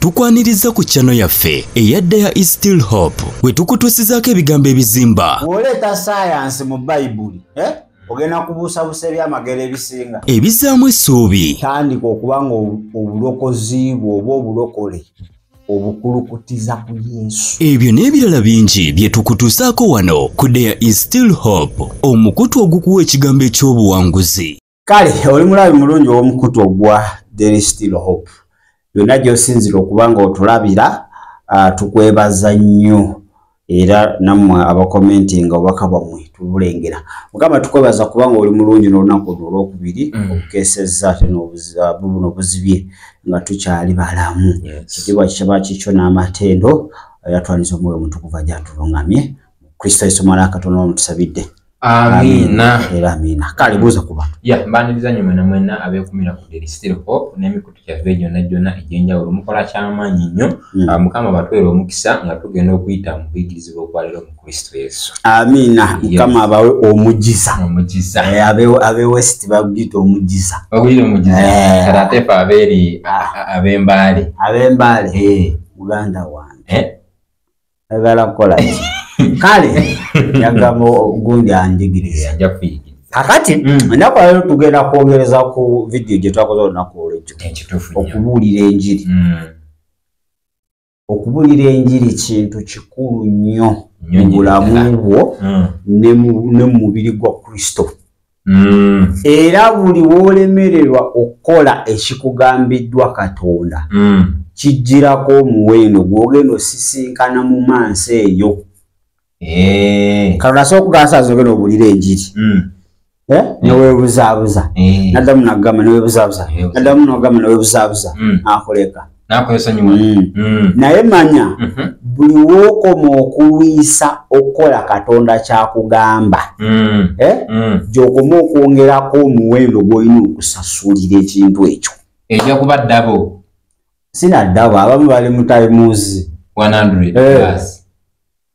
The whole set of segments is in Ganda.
Tukwaniriza ku channel yaffe eya There is Still Hope, we tukutuusizaako ebigambo ebizimba. Bw'oleeta science mu Bayibuli, ogenda kubuusabuusa ebyamagero ebisinga. Ebizaamu essuubi. Tandika okuba nga obulokozi bwo oba obulokole obukulukutiza ku Yesu. Ebyo n'ebirala bingi bye tukutuusaako wano ku There is Still Hope, omukutu ogukuwa ekigambo eky'obuwanguzi. Kale oli mulabi mulungi ow'omukutu ogwa There is Still Hope. Yonna gy'osinzira okuba nga otulabira, tukwebaza nnyo era nammwe abakomentinga obubaka bwammwe tubulengera. Mukama tukwebaza kubanga oli mulungi n'olunaku luno olwokubiri obukeesezza ate buno buzibye nga tukyali balamu. Kitiibwa kiba kikyo n'amatendo era twaniza omwoyo omutukuvu ajja atulungamye. Kristo Yesu Omwana wa Katonda omutusabidde. Amiina. Era amiina. Kale buuza ku bantu. Ya, mbaniriza nnyo mwena mwena abeekumira ku There is Still Hope n'emikutu gyaffe gyonna gyonna egy'enjawulo. Mukola kyamaanyi nnyo. Mukama batwere omukisa nga tugenda okuyita mu kuyigirizibwa okwaleero mu Kristo Yesu. Amiina. Mukama abawe omugisa. Omugisa. Abe West baguyita omugisa. Baguyita omugisa. Kati ate ffe abeeri ab'Embaale. Ab'Embaale. Muganda wange. Ayagala kukola ki? Kale yagamba gundi anjigiriza. Ajja kuyigiriza. Kakati ennaku leero tugenda kwongereza ku vidiyo gye twakoze olunaku olw'ejjo. Ekituufu nnyo. Okubuulira enjiri. Okubuulira enjiri kintu kikulu nnyo mu bulamu bwo ne mu mubiri gwa Kristo. Era buli w'olemererwa okukola ekikugambiddwa Katonda kijjirako omuwendo gw'ogenda osisinkana mu maaso eyo. Katonda asobola okugamba saawa zogenda obuulira enjiri. Neweebuzaabuza. Naddamu n'agamba neweebuzaabuza. Naddamu n'agamba neweebuzaabuza. N'akuleka. N'akwesonyiwa. Naye manya buli w'okoma okulwisa okukola Katonda ky'akugamba, gy'okoma okwongerako omuwendo gw'olina okusasulira ekintu ekyo. Ejja kuba ddabo. Sina ddabo, abamu bali mu times 100 plus.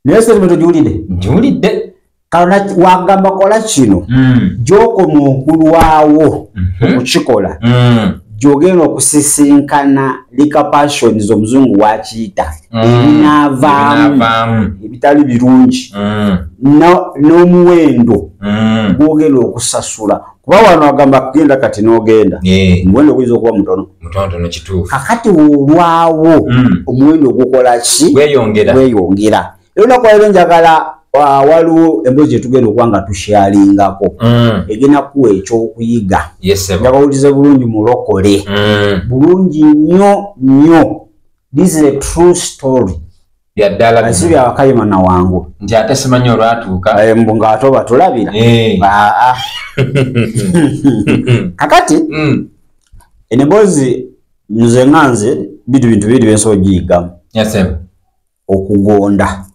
Naye statement ogiwulidde? Ngiwulidde. Katonda wagamba kola kino, gy'okoma okulwawo okukikola, gy'ogenda okusisinkana repercussions omuzungu w'akiyita ebinaavaamu ebitali birungi n'omuwendo gw'ogenda okusasula. Kuba wano agamba kugenda kati n'ogenda, omuwendo guyinza okuba mutono. Mutonotono kituufu. Kakati w'olwawo omuwendo gukola ki? Gweyongera. Gweyongera. Era olunaku lwaleero njagala waliwo emboozi gye tugenda okuba nga tushalingako egenda kuwa ekyokuyiga. Njagala owulize bulungi mulokole. Bulungi nnyo nnyo. This is a true story. Bya ddala. Si bya Wakayima na wangu. Nti ate simanyi olwatuuka. Mbu ng'ate obatulabira. Kakati eno emboozi nze nga nze bintu bintu bibiri bye nsobola ogiyigamu. Okugonda.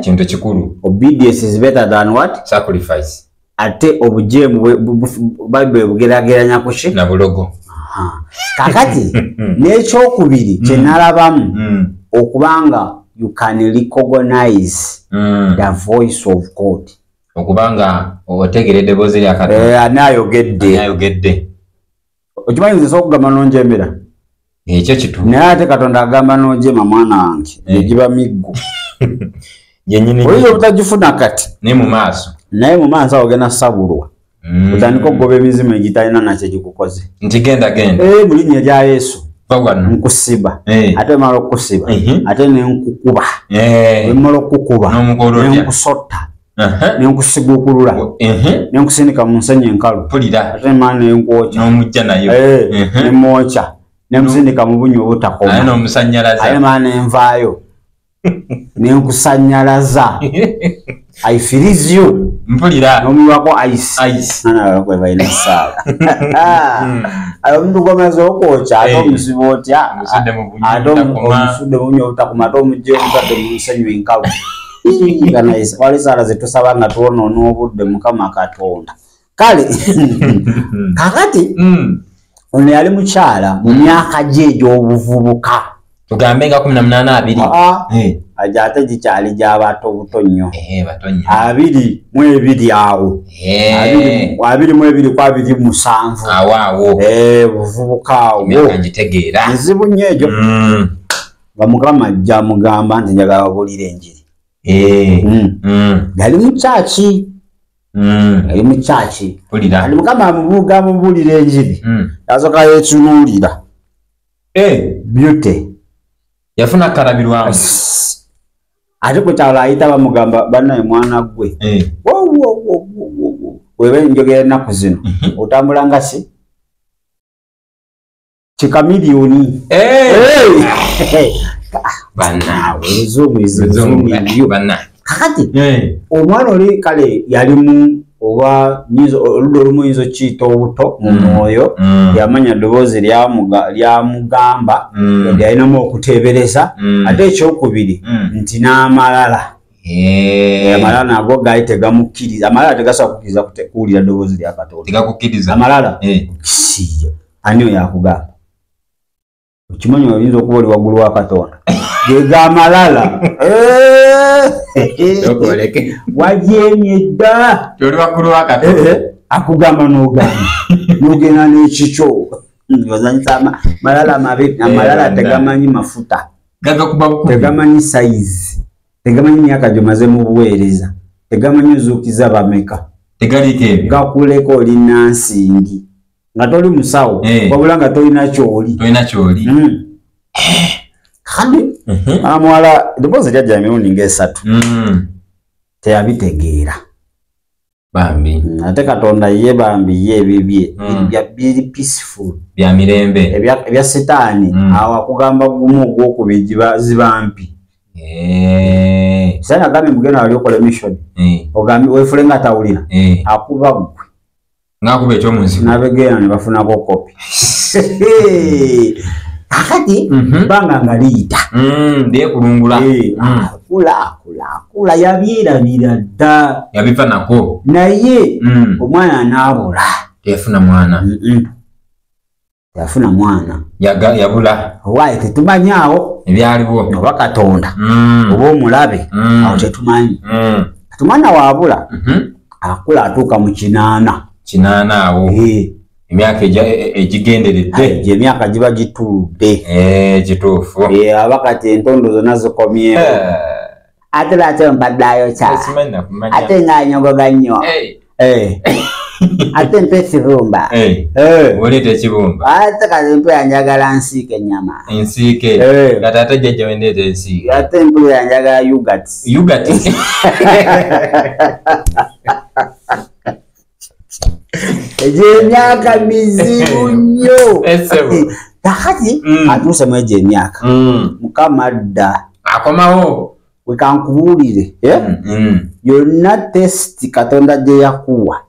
Kintu kikulu. Obedience is better than what? Sacrifice. Ate obujeemu Bayibuli bugeraageranya ku ki? Na bulogo. Kakati n'ekyokubiri kye nalabamu okubanga you can recognize the voice of God. Okubanga otegeera eddoboozi lya Katonda. Ani ayogedde. Ayogedde. Okimanyi nze nsobola okugamba n'onjemera? Ekyo kituufu. Naye ate Katonda agamba n'ojema mwana wange, egiba miggo. Yennyini. Oyinza obutagifuna kati. Naye mu maaso. Naye mu maaso awo ogenda sabulwa. Otandika okugoba emizimu egitalina nakyo gikukoze. Nti genda genda. Mu linnya erya Yesu. Va wano. Nkusiba. Ate mmala okukusiba. Ate ne nkukuba. Bwe mmala okukukuba, N'omukola otya? ne nkusotta. Ne nkusiguukulula. Ne nkusindika mu nsenyi enkalu. Mpulira. Ate mmala ne nkwokya. N'omujja nayo. Ne mwokya. Ne nkusindika mu bunnya obutakoma. Ate n'omusannyalaza. Ate mmala ne nvaayo. Ne nkusannyalaza. I freeze you. Mpulira. N'omuyiwako ice. Ice. Nana abalokole balina essaala. Ayo omuntu gw'omaze okwokya ate omusiba otya? Omusudde mu bunnya Ate obutakoma. omusudde mu bunnya obutakoma ate omuggye omutadde mu nsenyu enkalu. Waliwo essaala ze tusaba nga twonoona obudde Mukama Katonda. Kale kakati ono yali mukyala mu myaka gye egy'obuvubuka. Tugambe nga 18 20. Aja ate gikyali gy'abato buto nnyo. Bato nnyo. 22 awo. 22 ku 27. Awo awo. Buvubuka awo. Emyaka ngitegeera. Mizibu nnyo egyo. Nga Mukama ajja amugamba nti njagala babuulire enjiri. Yali mu kyaki. Yali mu kyaki. Mpulira. Kati Mukama amubuulira enjiri. Yasooka yeetunuulira. Beauty. Yafuna kalabirwamu. Ate ku kyalo ayita bamugamba bannaye mwana ggwe. Weba enjogera ennaku zino otambula nga si kikamiliyoni. Bannaawe. Oluzungu banna. Kakati omwana oli kale yalimu oba oludda olumu oyinza okiyita obuto mu mwoyo, yamanya eddoboozi lyamugamba yadde yalinamu okuteebereza, ate ekyokubiri nti n'amalala. Amalala nago gaali tegamukkiriza, amalala tegasobola kukkiriza kuwulira ddoboozi lya Katonda. Tegakukkiriza. Amalala kisiiya. Ani oyo akugamba? Okimanyi oyinza okuba oli waggulu wa Katonda. Gega amalala. Wajeemye dda. Oli waggulu wa Katonda. Akugamba n'ogamba. N'ogenda n'ekikyo. Ozanyisa malala mabi, amalala tegamanyi mafuta. Tegamanyi sayizi. Tegamanyi myaka gy'omaze mu buweereza. Tegamanyi ozuukiza bameka. Tegaliko ebyo. Gakuleka oli nansingi. Nga toli musawo, wabula nga tolina ky'oli. Tolina ky'oli. Kandi amuwala eddoboozi lyajja emirundi ng'esatu. Teyabitegeera. Bambi. Ate Katonda ye bambi ye ebibye biri peaceful. Bya mirembe. Ebya Sitaani awo akugamba gumu ogwokubiri ziba mpi. Sitaani agambye mugenda wali okola mission. Ogambye weefule nga tawulira. Akuba ggwe. Ng'akuba ekyomunsi. N'abegenda ne bafunako kopi. Kakati bbanga nga liyita. Lyekulungula. Akula yabyerabira dda. Yabiva nako. Naye omwana n'abula. Teyafuna mwana. Teyafuna mwana. Yabula. Owaaye tetumanyi awo. Ebyaliwo. Oba Katonda. Oba omulabe. Awo tetumanyi. Kati omwana waabula. Akula atuuka mu 8. 8 awo. Emyaka egigenderedde. Egyo emyaka giba gituludde. Kituufu. Aba kati entondo zonna zikomyewo. Ate lwaki ompaddayo kya? Ate nga nyogoga nnyo. Ate mpa ekibumba. Oleeta ekibumba. Ate kati mpulira njagala nsiike ennyama. Ensiike. Kati ate jjajja we ndeeta ensiike. Ate mpulira njagala yogurt. Yogurt. Egyo emyaka mizibu nnyo. Kakati atuuse mu egyo emyaka. Mukama dda. Akomawo. Wekankubuulire. Yonna testi Katonda gye yakuwa.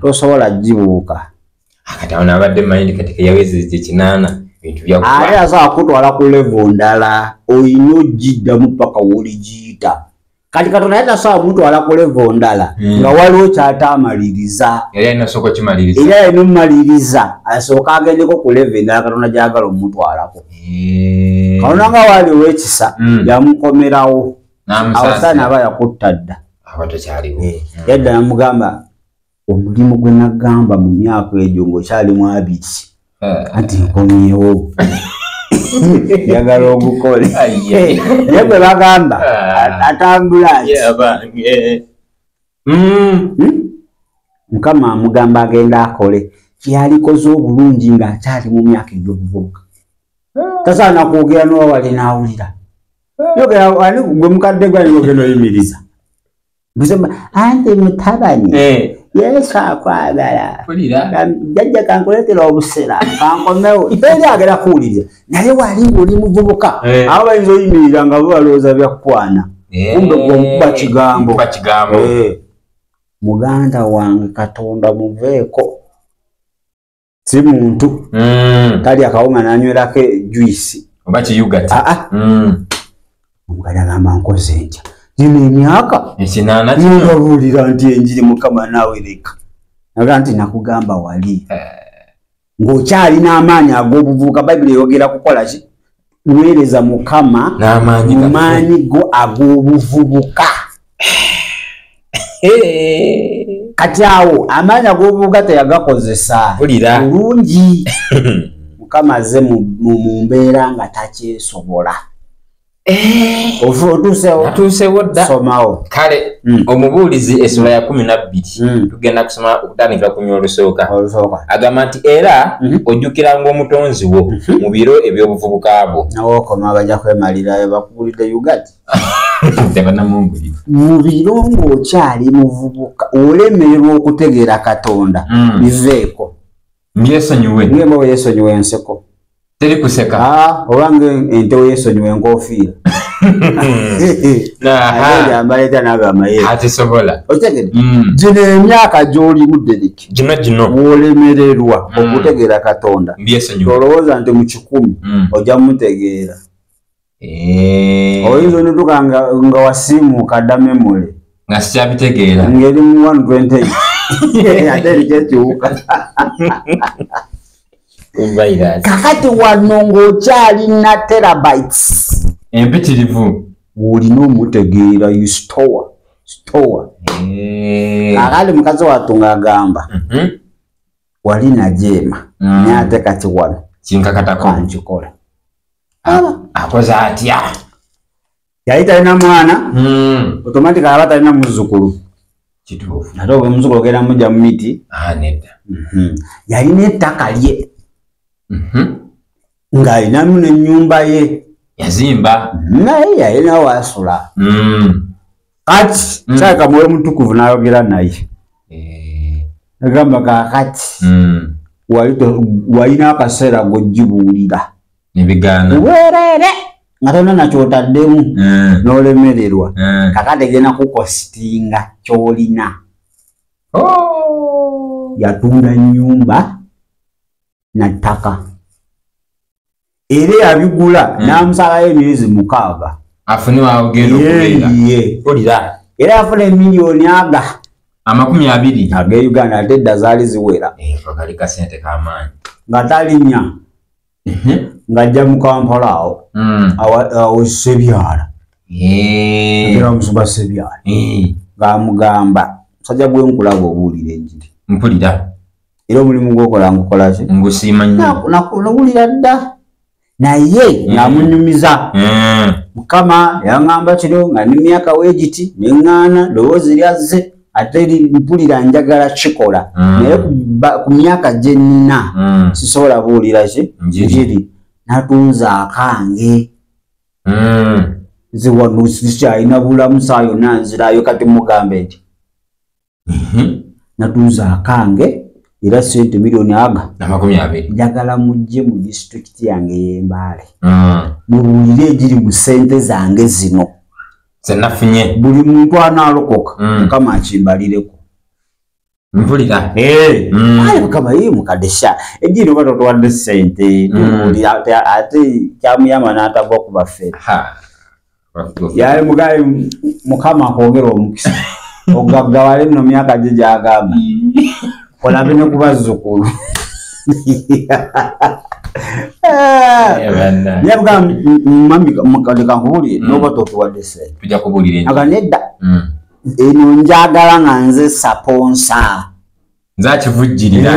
Tosobola gibuuka. Kati awo nabadde mmanyi kati keyawezezza 8 bintu byakuwa. Ate asobola kutwala ku level ndala oyina ogiddamu paka w'oligiyita. Kati Katonda ye tasobola mutwala ku level ndala nga waliwo ky'ataamaliriza. Yali alina osooka okimaliriza. Era alina omumaliriza asooke agendeko ku level endala Katonda gy'ayagala omutwalako. Katonda nga waali ow'ekisa yamukomerawo. Awo Sitaani aba yakutta dda. Aba takyaliwo. Yadda n'amugamba omulimu gwe nagamba mu myaka egyo ng'okyalimu 20. Anti nkomyewo. Njagala ogukole. Ye gwe bagamba atambula ati. Mukama amugamba agenda akole kyalikoze obulungi ng'akyali mu myaka egy'obuvubuka. Tasaana kwogera n'owali n'awulira. Yogera ani gwe mukadde gwe ani ogenda oyimiriza. Anti mutabani Yesu akwagala. Jjajja kankuleetera obusera kankomewo. Teri agenda kuwuliriza. Naye wali ng'oli muvubuka abo bayinza oyimirira nga bo balowooza bya kkwana. Kumbe gwe omukuba kigambo. Muganda wange Katonda muveeko. Si muntu talya akawunga n'anywerako juyisi. Oba kiyugati. Omukadde agamba nkoze ntya? Gino emyaka 8 kino. Nbabuulira nti enjiri Mukama naawe leka. Naga nti nakugamba wali. Ng'okyalina amaanyi ag'obuvubuka Bayibuli eyogera kukola ki? Weereza Mukama mu maanyi go ag'obuvubuka. Kati awo amaanyi ag'obuvubuka teyagakozesa bulungi. Mukama azze mu mbeera nga takyesobola. Otuusewo dda. Somawo. Kale Omubuulizi essula ya 12 tugenda kusoma okutandikira ku olusooka. Agamba nti era ojjukiranga omutonzi wo mu biro eby'obuvubuka bwo. Nawe okoma bajja kwemalirayo bakugulidde Uganda. Tebanamungulira. Mu biro ng'okyali muvubuka olemererwa okutegeera Katonda biveeko. Mbyesonyiwe. Ng'embwa bwe yeesonyiwa enseko. Teri kuseka. Oba ente we yeesonyiwa enkofiira. Ate naabe amayere. Atisobola. Otegedde? Gino emyaka gy'olimu Derek. Gino. W'olemererwa okutegeera Katonda. Mbyesonyiwe. Olowooza nti mu 100 ojja mutegeera. Oyinza onotuuka nga wasiimuuka dda memory. Nga sikyabitegeera. Ng'eri mu 128. Ate eriko ekiwuka. Kakati wano ng'okyalina terabytes empitirivu olina omutegeera, you store. Kakati mukazi wattu ng'agamba wali najeema naye ate kati wano kinkakatako kankikola. Akoze atya? Yali talina mwana, automatically aba talina muzzukulu. Kituufu. Ate oba omuzzukulu ogenda mujja mu miti. Nedda. Yalina ettaka lye. Ng'alinamu n'ennyumba ye. Yazimba. Naye yalina waasula. Kati kyaleka Mwoyo Mutukuvu n'ayogera naye. Agamba kaakati walina akaseera g'ogibuulira. Nebigaana. Weerere nga tolina nakyotaddemu n'olemererwa. Kakati egenda kukositinga ky'olina. Yatunda nnyumba na ttaka. Era yabigula n'amusalayo emyezi 6. Afune w'agenda okubeera. Mpulira. Era yafuna emiliyoni aga 20 ag'e Uganda ate edda zaali ziwera. Kali kasente k'amaanyi. Nga talinnya. Ng'ajja mu Kampala awo. Awo Ssebyala. Era omusumba Ssebyala. Ng'amugamba musajja gwe nkulaba obuulira enjiri. Mpulira. Era omulimu gw'okola ngukola ki? Ngusiima nnyo. Nawulira dda. Naye ng'amunyumiza. Mukama yaŋŋamba kino nga ne myaka weegiti ne ŋŋaana ddoboozi lyazze ate mpulira njagala kikola. Naye ku myaka gye nnina sisobola buulira ki? Njiri. Natunze akange. Nze wano sikyalina bulamu saa yonna nzirayo kati mugambe nti natunze akange era sente miliyoni aga 20. Njagala mujje mu disitulikiti yange y'Embaale. Mubuulire egiri mu ssente zange zino. Zenafunye. Buli muntu anaalokoka Mukama akimbalireko. Mpulira. Aye Mukama ye mukadde sha. Ejiri oba totuwadde ssente tubuulira ate kyamuyamba n'atagwa ku baffe. Yali mugaye Mukama akwongere omukisa. Ogaggawale nno myaka gye gy'agamba. Olabe ne ku bazzukulu. Naye mugamba mami mukadde kankubuulire n'oba totuwadde ssente. Tujja kubuulira. Aga nedda. Eno njagala nga nze saponsa. Nze akivujjirira.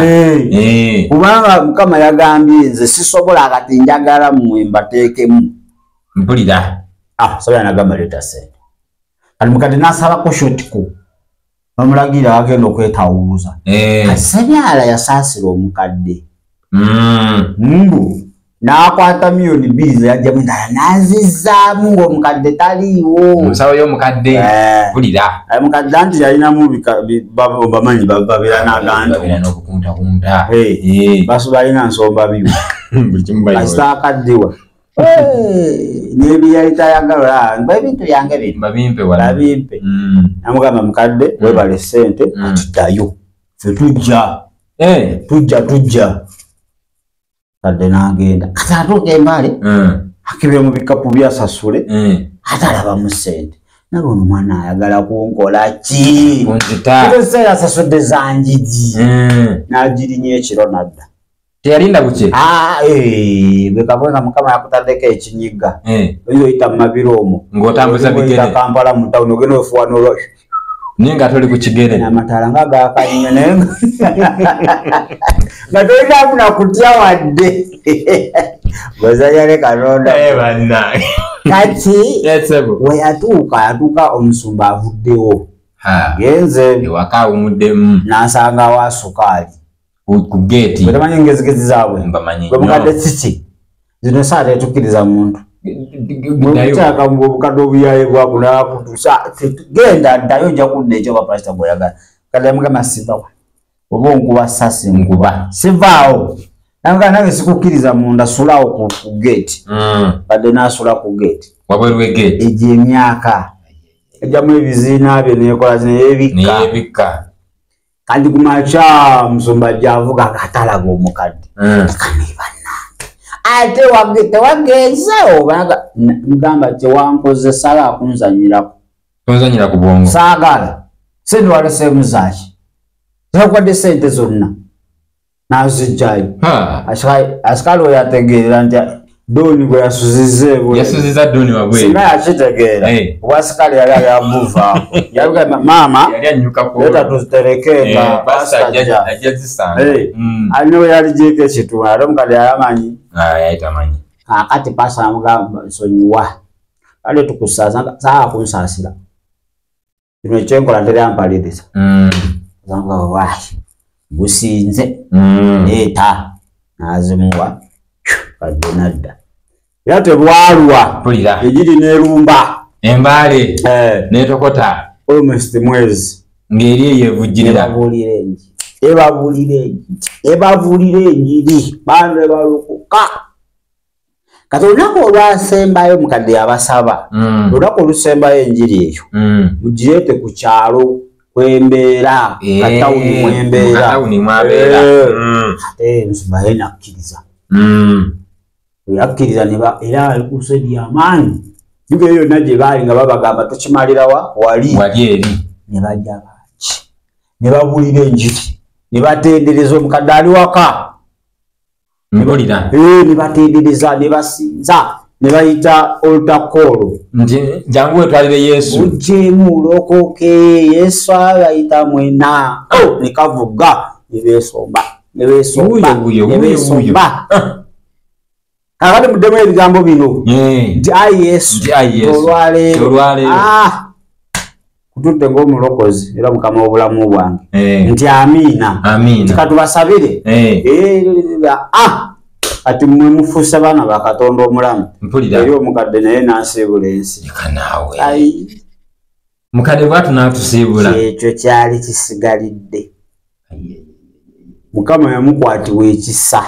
Kubanga Mukama yagambye nze sisobola kati njagala mmwe mbateekemu. Mpulira. Sabya nagamba leeta ssente. Kati mukadde n'asalako shotiko. Bamulagira agenda okwetawuluza. Kati Ssebyala yasaasira omukadde. Mbu n'akwata miliyoni 2 ze yajjamu endala n'azizzaamu ng'omukadde taliiwo. Musawo y'omukadde. Mpulira. Omukadde anti yalinamu bamanyi babeera n'agantu. Babeera n'okukuntakunta. Balina nsomba biwe. Kasita akaddiwa. N'ebiyali tayagala mba ebintu byange bino. Babimpe wala. Babimpe. Namugamba mukadde weebale ssente kati ddayo. Ffe tujja. Tujja. Kadde n'agenda. Kati atuuka Embaale. Akebera mu bikapu byasasule. Ate alabamu ssente. Naye ono omwana ayagala kunkola ki? Kunzita. Ekiseera asasudde zanjigi. N'agirinya ekiro n'adda. Teyalinda bukye. Bwekabwenga Mukama yakutaddeko ekinyiga. Oyo oyita mu mabiro omwo. Ng'otambuza bigere. Oyita Kampala mu tawuni ogenda ofuwa n'olwa. Naye nga toli ku kigere. N'amataala nga gaaka nnyo naye nga tolinamu na kutya wadde. Bw'ozannya ne Katonda. Kati we yatuuka yatuuka omusumba avuddewo. Genze. Ewaka awumuddemu. N'asanga wa sukaali. Ku geeti. Bwe tamanyi engezigezi zaabwe. Mbamanyi Gwe mukadde kiki? Zino saa tetukkiriza muntu. Bw'okukyaka mu obukadde obuyaye bwakunakutusa. Genda ddayo ojja kudda ekyo bapasita bw'oyagala. Kati yamugamba sivawo. Oba onkuba ssasi nkuba. Sivaawo. Namugamba nange sikukkiriza munda sulawo ku geeti. Badde n'asula ku geeti. Wabweru w'egeeti. Egyo emyaka. Ejjamu ebiziina bye neekola zino ebikka. Neyeebikka. Kandi ku makya musumba gy'avuga akatalaga omukadde. Ate tewagenze obanga mugamba kyewankoze sala akunzanyirako. Tonzanyira ku bwongo. Saagala. Sente waleseemu zaaki? Zakuwadde sente zonna. N'azijjayo. Asikaali we yategeera nti Doni gwe yasuzizza ebweru. Yasuzizza Doni wabweru. Singa yakitegeera. Obwasikaali yali ayabuvaako. Yabugamba maama yali annyuka ku leeta tuzitereke nga pasita ajja zisanga. Alina we yaligyeko ekitundu ate omukadde yali amanyi. Yali tamanyi. Kaakati pasita amugamba nsonyiwa. Kale tukusaasa saagala kunsaasira. Kino ekyenkola ntera yampaliriza. Nsanga waayi gusinze. Leeta n'azimuwa kadde n'adda. Era tebwalwa egiri n'erumba. Embaale n'etokota. Almost mwezi. Ng'eri eyo evujjirira. Ebabuulira enjiri. Ebabuulira enjiri. Ebabuulira enjiri. Bantu ne balokoka. Kati olunaku olwasembayo mukadde yabasaba. Olunaku olusembayo enjiri eyo. Mugireete ku kyalo kwembeera. Katawuni mwembeera. Katawuni mwabeera. Ate musumba ye n'akkiriza. Yakkiriza era alikusedi amaanyi. Juga eyo yonna gye baali nga babagamba tukimalirawa wali. Wali eri. Ne bajja bangi. Ne babuulira enjiri. Ne batendereza omukadde ali waka. Mpulira. Ne batendereza ne basinza. Ne bayita altar call. Nti jangu wetwalire Yesu. Mujjemu lokoke Yesu abayita mwena. Ne kavuga ne beesomba. Ne beesomba. Ne beesomba. Kakati muddemu ebigambo bino. Nti ayi Yesu. Nti ayi Yesu. Olwaleero. Olwaleero. Kututte ng'omulokozi era Mukama w'obulamu bwange. Nti amiina. Amiina. Nti katubasabire. Kati mmwe mufuuse baana ba Katonda omulamu. Mpulira. Eri omukadde naye n'ansiibula ensi. Leka naawe. Mukadde bw'atyo n'atusiibula. Ekyo kyali kisigalidde. Mukama yamukwatibwa ekisa.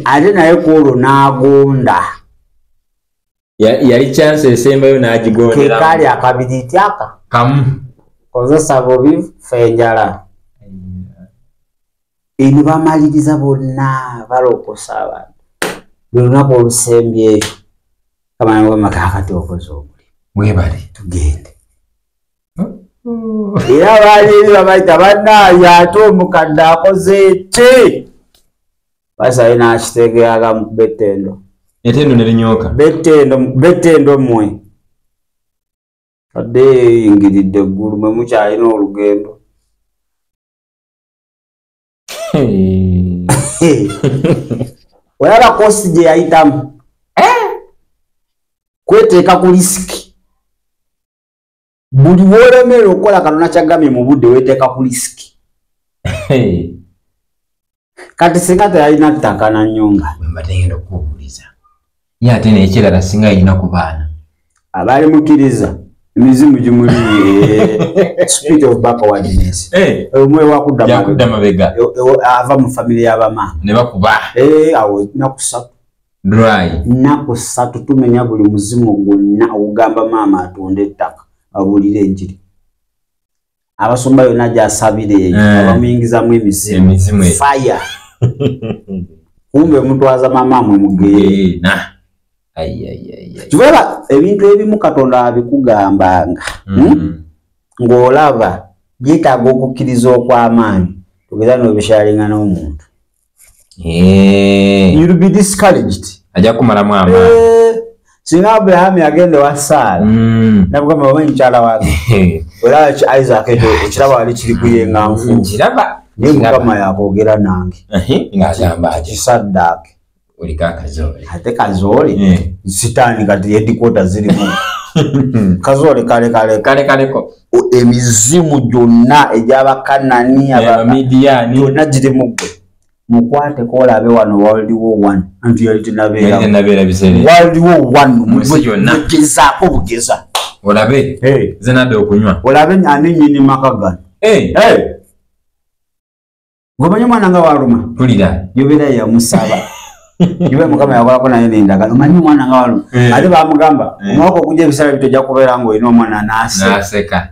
Ate naye ku olwo n'agonda. Yali chance esembayo n'agigondera. Ke kaali akabiriiti aka. Kamu. Kozesa bubi ffe enjala. Eno bamaliriza bonna balokosa abantu. Buli lunaku olusembyeyo. Kamanya mugamba kaakati okoze omulimu. Weebale. Tugende. Era baali eri babayita bannaaye ate omukadde akoze ki? Pasita ye n'akitegeera mukuba ettendo. Ettendo ne linyooka. Bettendo mmwe. Kadde eyingiridde eggulu mwe mukyalina olugendo. Olaba kosi gye yayitamu. Kweteeka ku risiki. Buli w'olemererwa okukola Katonda ky'agambye mu budde weeteeka ku risiki. Kati singa teyalina ttaka na nnyumba. Bwe mbadde ngenda okukubuuliza. Ye ate n'ekirala singa yalina ku baana. Abaali mukkiriza emizimu gimuli spirit of backwardness. Omwoyo wa kudda mabega. Ava mu family y'abamaama. Ne bakuba. Awo nnaku ssatu. Dry. Nnaku ssatu tumenya buli muzimu gwonna ogugamba maama atonde ettaka abuulire enjiri. Abasumba yonna gy'asabira eyo abamuyingizamu emizimu. Fire. Kumbe mutwaza maama mwe mugeena. Kibeera ebintu ebimu Katonda abikugambanga. Ng'olaba byetaaga okukkiriza okw'amaanyi. Tugeza n'obisharinga n'omuntu. You'll be discouraged. Ajja kumalamu amaanyi. Singa Abraham yagenda wa Sara. Nabugamba omanyi mukyala wange. Olaba ki Isaac ekyo ekirabo ali kiri kuyenga nfu. Nkiraba. Naye Mukama yakwogera nange. Ng'agamba ati kisaddaake. Oliko akazoole. Ate kazoole. Sitaani kati headquarters zirimu. Kazoole kale kale. Kale kaleko. Emizimu gyonna egy'Abakanani, Abamidiyaani gyonna giri mu ggwe. Mukwateko olabe wano World War I. Anti yali tennabeera. Yali tennabeera biseera. World War I. Mu nsi yonna. Mugezaako bugeza. Olabe. Nze nadda okunywa. Olabe ani nnyini maka gano. Gwe omwana nga waluma. Mpulira. Yobeera yamusaba. Yobeera Mukama yakolako naye n'endagaano. Omanyi omwana nga waluma. Ate baamugamba omwaka ogujja ebiseera bito ojja kubeera ng'olina omwana n'aseka. N'aseka.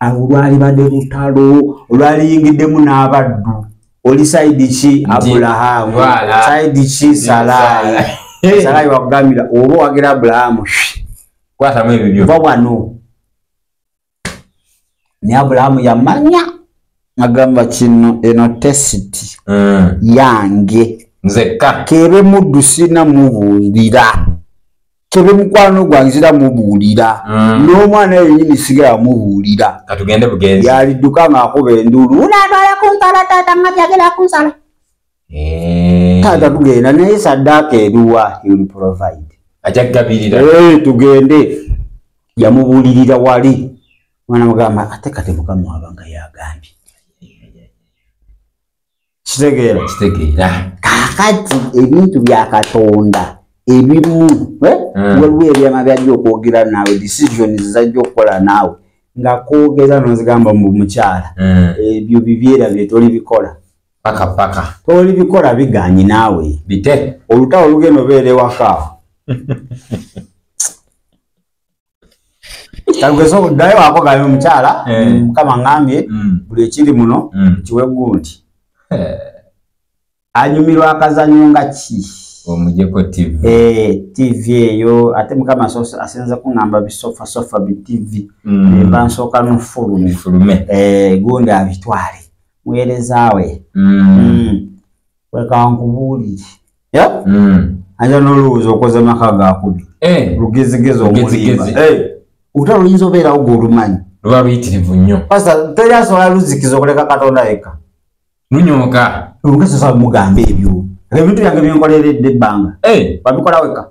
Awo lwalibadde lutalo olwaliyingiddemu n'abaddu. Oli sayidi ki Abulahamu, sayidi ki Salaayi. Salaayi wakugambira oba owagira Abulahamu. Kwatamu ebibyo. Va wano. Naye Abulahamu yamanya agamba kino eno tesiti yange. Nzekka. Kebe muddu sina mubuulira. Kebe mukwano gwange sina mubuulira. N'omwana yennyini sigala mubuulira. Katugende bugenzi. Yalidduka ng'akuba enduulu. Unaatwala kunsala taata nga byagera kunsala. Taata tugenda naye saddaaka eruwa, he will provide. Ajja kugabirira. Tugende. Yamubuulirira wali. Mwana mugamba ate kati Mukama wabanga yagambye. Kitegeera. Kitegeera. Kaakati ebintu bya Katonda ebimu waliwo ebyama byajja okwogera naawe, decisions zajja okukola naawe nga kwogeza n'ozigamba mu mukyala ebyo bibyera bye tolibikola. Paka paka. Tolibikola bigaanyi naawe. Bite. Olutalo olugenda obeera ewaka. Kalugeza okuddayo wako gambe omukyala Mukama ngambye buli ekiri muno kiwe gundi. Anyumirwa akazannyo nga ki? Omujeko TV. TV eyo ate Mukama asinza kuŋŋamba bisofa sofa bi TV. Mba nsooka n'ofulume. Fulume. Gundi abitwale. Muweereza we. Weka nkubuulire. Anja n'olowooza okoze maka gakubi. Lugezigezi omulimba. Olutalo luyinza obeerawo gw'olumanyi. Luba luyitirivu nnyo. Pastor, teri asobola luzikiza okuleka Katonda yekka. Lunyooka. Olugezi mugambe ebyo. Ebintu byange byenkoleredde ebbanga. Babikola wekka.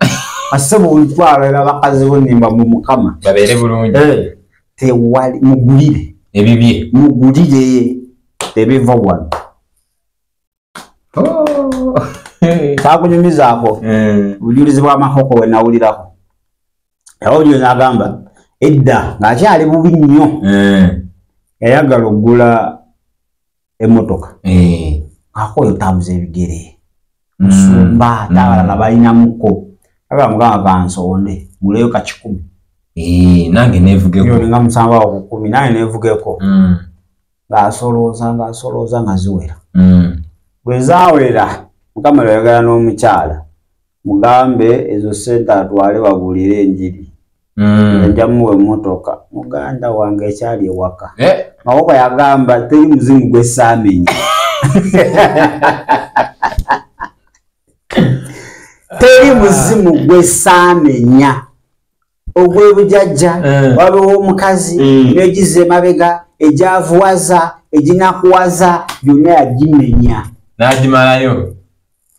Asebo olutwala abakazi bo nnimba mu Mukama. Babeere bulungi. Tewali mugulire. Ebibye. Mugulire. Tebiva wano. Kyakunyumizaako. Obujulizi bw'amakoko we nawulirako. Obujulizi n'agamba edda ng'akyali bubi nnyo. Yayagala okugula emmotoka. Akooye otambuza ebigere. Musumba ate abalala balinamuko. Agamba Mukama kansonde nguleyo ka 1,000. Nange neevugeko. Milioni nga 7 awo ku 10 nange neevugeko. Ng'asolooza ng'asolooza nga ziwera. Bwe zaawera Mukama yayogera n'omukyala mugambe ezo ssente atwale babuulire enjiri. Nja muwe emmotoka. Muganda wange ekyali ewaka. Mawoko yagamba teri muzimu gwe saamenya. Teri muzimu gwe saamenya. Ogw'ebujajja wabewo omukazi n'egiza emabega egyavuwaza eginakuwaza byonna yagimenya. N'agimalayo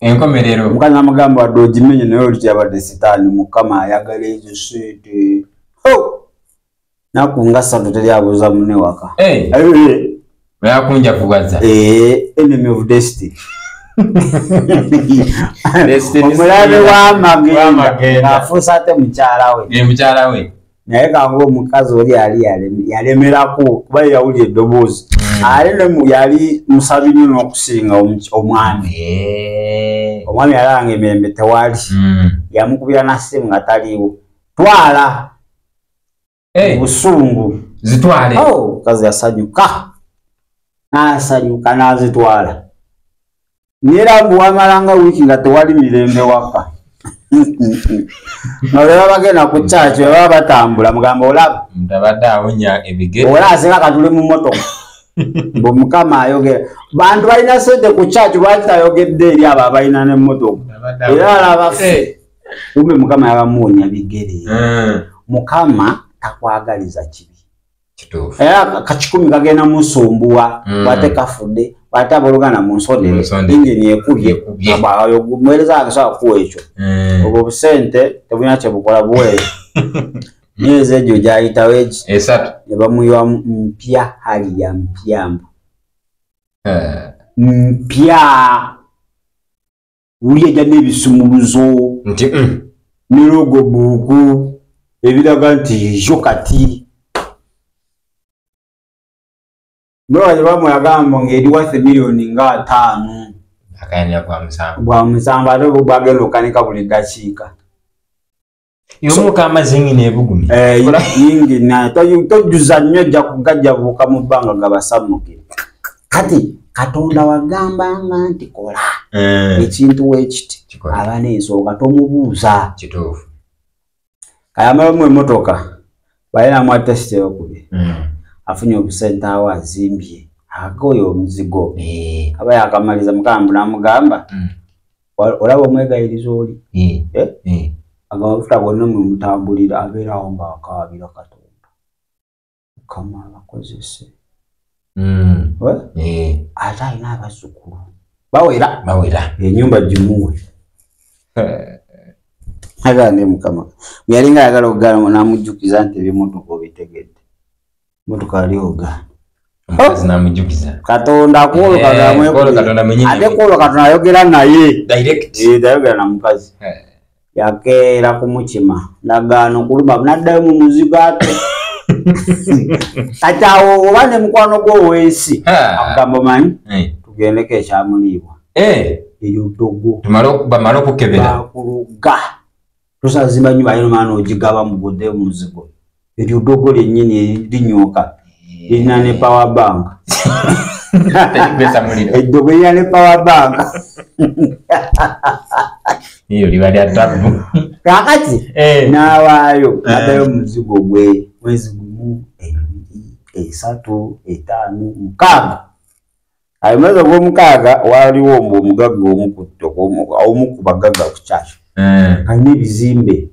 enkomerero. Omukazi n'amugamba wadde ogimenye naye oli kyabadde sitaani Mukama ayagala ezo ssente. Naku nga 3 teri abuuza munne waka. Yakunjavuwaza. Enemy of destiny. Omulabe w'amagenda afuusa ate mukyala we. Mukyala we. Naye kangu omukazi oli yali yalemerako kuba yawulira eddoboozi. Ate yali musabi nnyo n'okusinga omwami. Omwami yalanga emirembe tewali. Yamukubira na ssimu nga taliiwo. Twala. Obusungu. Zitwale. Omukazi yasanyuka. N'asanyuka n'azitwala. Nera mbu wamalanga wiiki nga tewali mirembe waka. Nga bwe baba bagenda ku church bwe baba batambula mugamba olaba. Ntabadde awonya ebigere. Olaba singa katule mu mmotoka. Mbu Mukama ayogera. Bantu balina ssente ku church, lwaki tayogedde eri abo abalina n'emmotoka? Era alaba ffe. Kumbe Mukama yabamuwonya bigere. Mukama takwagaliza kibi. Kituufu. Era kakikumi kagenda musumbuwa, bw'ate kafudde, bw'ate abooluganda mu nsondere, yingini ekubye, muweereza wange sobola kukuwa ekyo. Obwo obusente tebulina kye bukola buweere. Myezi egyo gyayitawo egi. 3. Ne bamuyiwa mpya, hali ya mpya mbu. Mpya. Wuli ejja n'ebisumuluzo. Nti, Ne logobuuku ebiraga nti yo kati. Mbabazi bamuyagamba ng'eri waffe miliyoni nga 5. Akayanja gwa musanvu. Gwa musanvu ate bwe gwagenda okukanika buli ddakiika. Yomuka amazzi yingini ebugumye. Yingini, tojjuza nnyo ojja kugajjabuuka mu bbanga gabasammukire. Kati Katonda wagambanga nti kola ekintu weekiti aba n'ensonga tomubuuza. Kituufu. Kayamalamu emmotoka balina mwa test eyokubiri. Afunye obusente awo azimbye agoyo omuzigo. Aba yakamaliza Mukama n'amugamba olaba omwegayiriza oli. Agamafuta gonna mwe mutambulira abeerawo ng'akaabira Katonda. Mukama abakozese. Ate alina abazzukulu. Bawera. Bawera. Ennyumba gimuwe. Agambye Mukama. Bwe yalinga ayagala okugaana n'amujjukiza nti eby'emmotoka obitegedde. Mmotoka yali ogaana. Omukazi n'amujjukiza. Katonda kwolwo Katonda mwennyini. Ate kwolwo Katonda ayogera naye. Direct. Tayogera na mukazi. Yakeera kumukima. Ndagaano kuluma n'addayo mu muzigo ate. Kati awo oba ne mukwano gwo ow'ensi. Akugamba omanyi? Tugendeko ekyamuliibwa. Eryo ddogo. Bamale okukebera. Bakuluga. Tosazimba nnyumba yino maana ogigaba mu budde mu muzigo. Eryo ddogo lyennyini linyooka. Lirina ne power bank. Eddogo lirina ne power bank. Eyo liba lya ttabbu. Kaakati n'awaayo n'addayo mu muzigo gwe mwezi 1, 2, 3, 5, 6. Ayo mwezi ogw'omukaaga waaliwo omugagga omu ku bagagga ku church. Alina ebizimbe.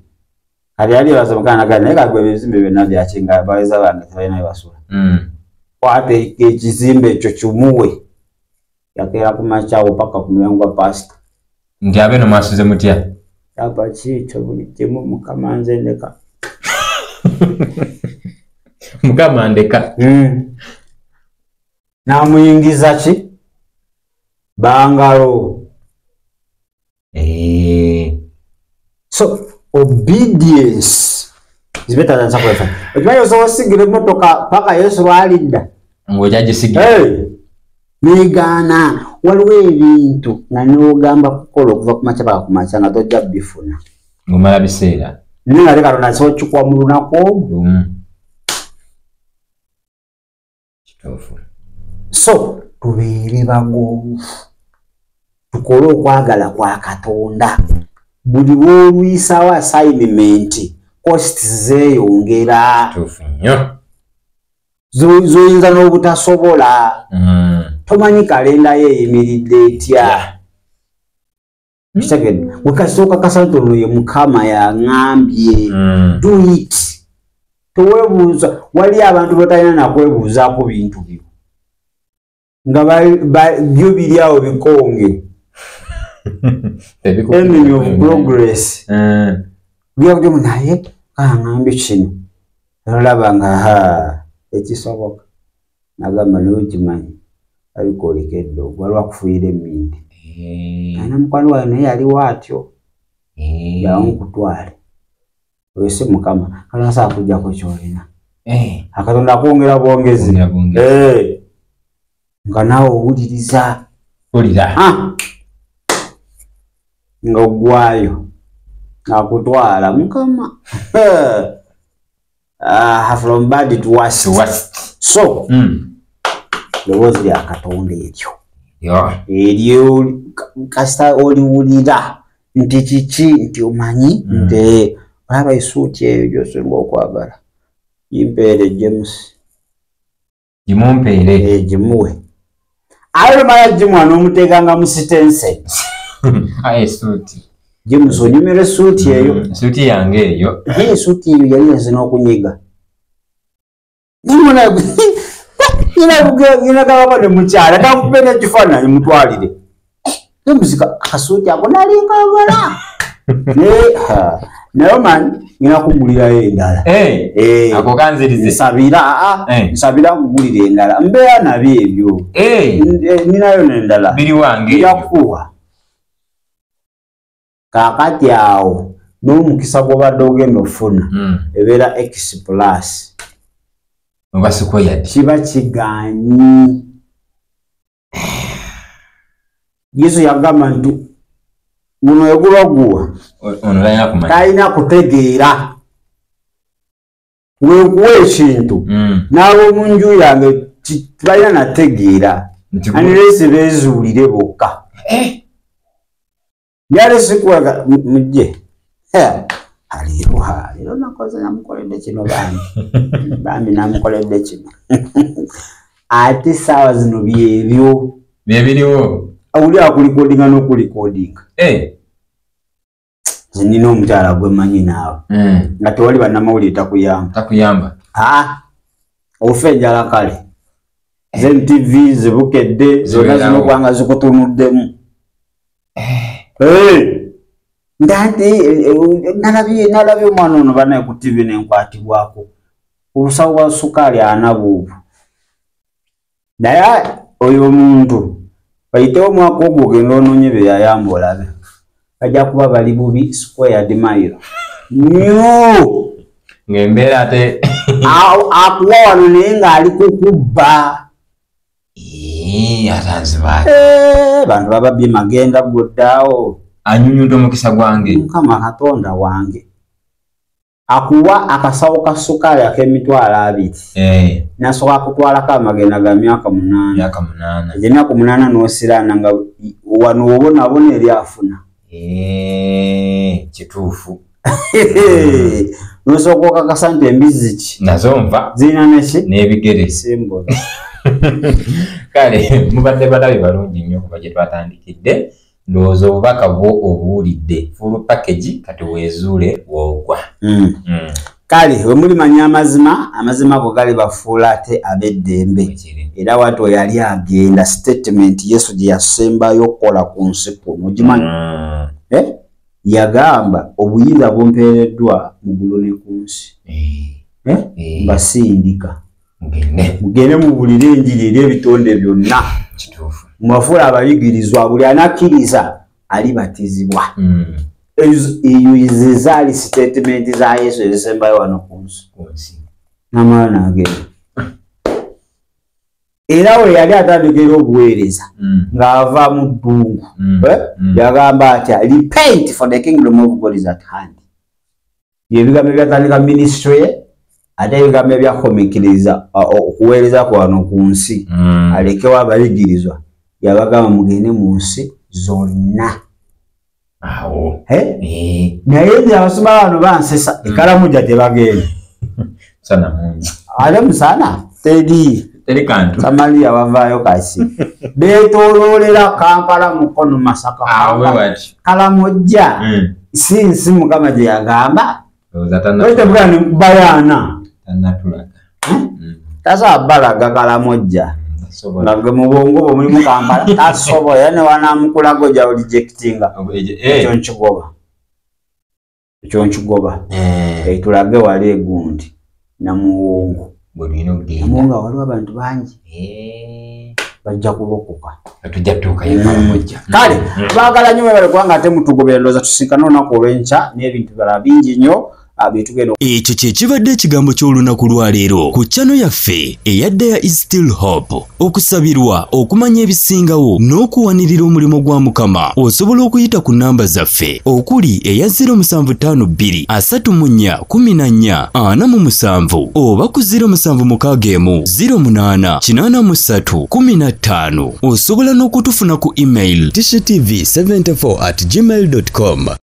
Kati yali yeebaza Mukama n'agamba naye kagwe ebizimbe byonna byaki nga abaweereza bange tebalina we basula. Kwata ekizimbe ekyo kimuwe. Yakeera ku makya awo paka ku mulyango gwa paasita. Nti abeeno mwasuze mutya? Kyapa kiikyo buli kimu Mukama nze ndeka. Mukama ndeka. N'amuyingiza ki? Bangalo. So obedience is better than sacrifice. Okimanyi osobola osigira emmotoka paka Yesu lw'alidda. Ng'okyagisigira. Negaana waliwo ebintu nga n'ogamba kukola okuva ku makya paka ku makya nga tojja bifuna. Ng'omala biseera. Naye nga ate Katonda asobola okukikuwa mu lunaku olwo. Kituufu. So tubeere bagonvu. Tukole okwagala kwa Katonda. Buli lw'olwisawo assignment cost zeeyongera. Kituufu nnyo. Zoyinza n'obutasobola. Tomanyi kalenda ye eyimiridde etya. Kitegedde. Wekasooka kasatu ono ye Mukama yaŋŋambye. Do it. Teweebuuza. Wali abantu botalina nakwebuuzaako bintu byo. Nga byo biri awo bikonge. Enemy of progress. Byakujomu naye aŋŋambye kino. Olaba nga ekisoboka. Nagamba naye okimanyi. Alikooleka eddogo waliwo akufuuyira emmindi. Alina mukwano wawe naye yaliwo atyo. Yawo nkutwale. Oyo si Mukama. Katonda asobola kuggyako ky'olina. Akatonda akwongera bwongezi. Nga naawe owuliriza. Wulira. Nga oggwayo. Akutwala Mukama. From bad to worst. So, ddoboozi lya Katonda eryo. Eryo kasita oliwulira nti kiki nti omanyi nti olaba essuuti eyo gy'osinga okwagala. Gimpeere James. Gimumpeere. Gimuwe. Aye lumala gimuwa n'omuteekanga mu sitense. Aye suuti. James onyumira esuuti eyo. Suuti yange eyo. Esuuti eyo yali yazina okunyiga. Nyina ne mukyala takube n'ekifaananyi mutwalire. James akasuuti ako nalinga wala. Naye man ngina kugulirayo endala. Ako kanzirize. Nsabira nsabira nkugulira endala. Mbeera nabyo ebyo. Ninayo n'endala. Biri wange. Nja. Kaakati awo n'omukisa gw'obadde ogenda ofuna ebeera X plus. Oba squared. Kiba kigaanyi. Yesu yagamba nti guno egubaguwa talina kutegeera. Weekuwa ekintu n'ab'omu nju yange tebalina nategeera. Aniresi beezuulire bokka. Byali sikuwaga mujje. Leero leero nakoze namukoledde kino bambi. Bambi namukoledde kino. Ate essaawa zino byebyo. Byebiriwo. Awuli akulikodinga n'okulikodinga. Nze nina omukyala gwe mmanyi naawe. Nga tewali bannamawulire takuyamba. Takuyamba. Ofa enjala kale. ZMTV zibukedde zonna zino kubanga zikutunuddemu. Nti nalabye omwana ono bannaye ku TV nenkwatibwako. Obusawo bwa sukaali ana buubwo. Naye oyo omuntu bayitewo omwaka ogwo ogenda onoonye bye yayamba olabe. Bajja kuba bali bubi squared mile. Nnyo! Ng'embeera ate akuwa wano naye ng'ali kukubba. Bantu bababbye magenda goddaawo. Anyunyunta omukisa gwange. Mukama Katonda wange. Akuwa akasawo ka sukaali ak'emitwalo 2. Nasooka akutwalako amagenda ga myaka 8. Myaka 8. Egyo emyaka 8 n'osiraana nga wano obonaabona eri afuna. Kituufu. Nosooka okakasa nti embizzi ki? Nazo nva. Zirina neki? N'ebigere. Simbolo. Kale mubadde balabi balungi nnyo kuva gye twatandikidde. Ndowooza obubaka bwo obuwulidde. Full package kati weezuule w'ogwa. Kale we mulimanya amazima, amazima ago galibafuula ate ab'eddembe. Era watyo yali agenda statement Yesu gye yasembayo okukola ku nsi kuno. Ogimanyi? Yagamba obuyinza bumpeereddwa mu ggulu ne ku nsi. Mbasindika. Mugende mubulire enjiri eri ebitonde byonna. Kituufu. Mubafuule abayigirizwa buli anakkiriza alibatizibwa. Eyo ze zaali statement za Yesu ezisembayo wano ku nsi. N'amala n'agenda. Era we yali atandikira obuweereza ng'ava mu ddungu. Yagamba atya, repent for the kingdom of God is at hand. Ebigambo ebyatandika ministry ye ate ebigambo ebyakomekkereza okuweereza kwe wano ku nsi alekewo abayigirizwa yabagamba mugende mu nsi zonna. Awo. Naye nze abasoma bano bansesa ekalamuja tebagenda. Musana mungi. Ate musana teri. Teri kantu. Samaria bavaayo kasi. Beetooloolera Kampala, Mukono, Masaka. Kalamojja. Si nsi Mukama gye yagamba. Bayaana. Tannatulaga. Tasobola balaga Kalamojja. Nga gwe mu bwongo bwo mulimu Kampala tasobola era ne wanaamukulaga ojja rejectinga. Ekyo nkigoba. Ekyo nkigoba. Tulage wali egundi Namuwongo. Namuwongo waliwo abantu bangi. Bajja kulokoka. Tujja tuukayo Kalamojja. Kale baagala nnyo mwebale kubanga ate mutugobera ndowooza tusinkane olunaku olw'enkya n'ebintu birala bingi nnyo. Ekyo kye kibadde ekigambo ky'olunaku lwaleero ku channel yaffe eya There is Still Hope. Okusabirwa, okumanya ebisingawo n'okuwanirira omulimu gwa Mukama, osobola okuyita ku namba zaffe okuli eya 0752 34 14 47 oba ku 0761 08 83 15. Osobola n'okutufuna ku email tishatv74@gmail.com.